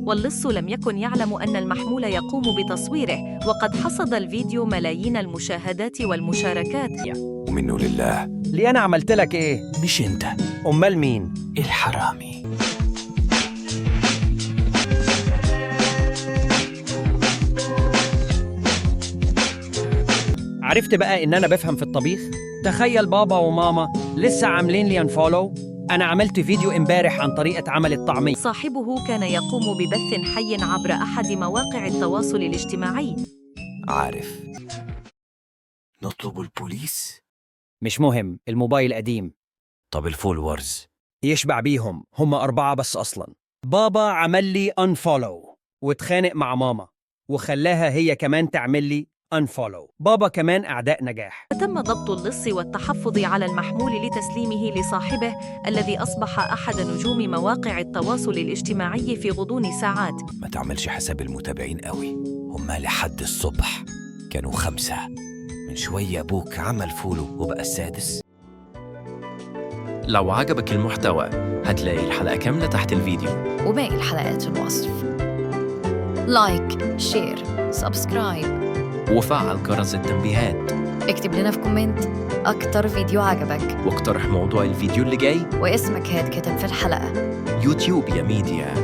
واللص لم يكن يعلم أن المحمول يقوم بتصويره، وقد حصد الفيديو ملايين المشاهدات والمشاركات. ومنه لله. ليه، انا عملت لك ايه؟ مش انت. امال مين؟ الحرامي. عرفت بقى ان انا بفهم في الطبيخ؟ تخيل بابا وماما لسه عاملين لي unfollow. انا عملت فيديو امبارح عن طريقة عمل الطعمية. صاحبه كان يقوم ببث حي عبر أحد مواقع التواصل الاجتماعي. عارف، نطلب البوليس. مش مهم، الموبايل قديم. طب ال followers؟ يشبع بيهم، هم 4 بس أصلا. بابا عمل لي unfollow واتخانق مع ماما وخلاها هي كمان تعمل لي unfollow. بابا كمان أعداء نجاح. تم ضبط اللص والتحفظ على المحمول لتسليمه لصاحبه الذي أصبح أحد نجوم مواقع التواصل الاجتماعي في غضون ساعات. ما تعملش حساب المتابعين قوي، هما لحد الصبح كانوا 5. من شوية أبوك عمل follow وبقى السادس. لو عجبك المحتوى، هتلاقي الحلقة كاملة تحت الفيديو. وباقي الحلقات في الوصف. like، share، subscribe. وفعل جرس التنبيهات. اكتب لنا في comment أكتر فيديو عجبك. واقترح موضوع الفيديو اللي جاي. واسمك هيتكتب في الحلقة. يوتيوبيا ميديا.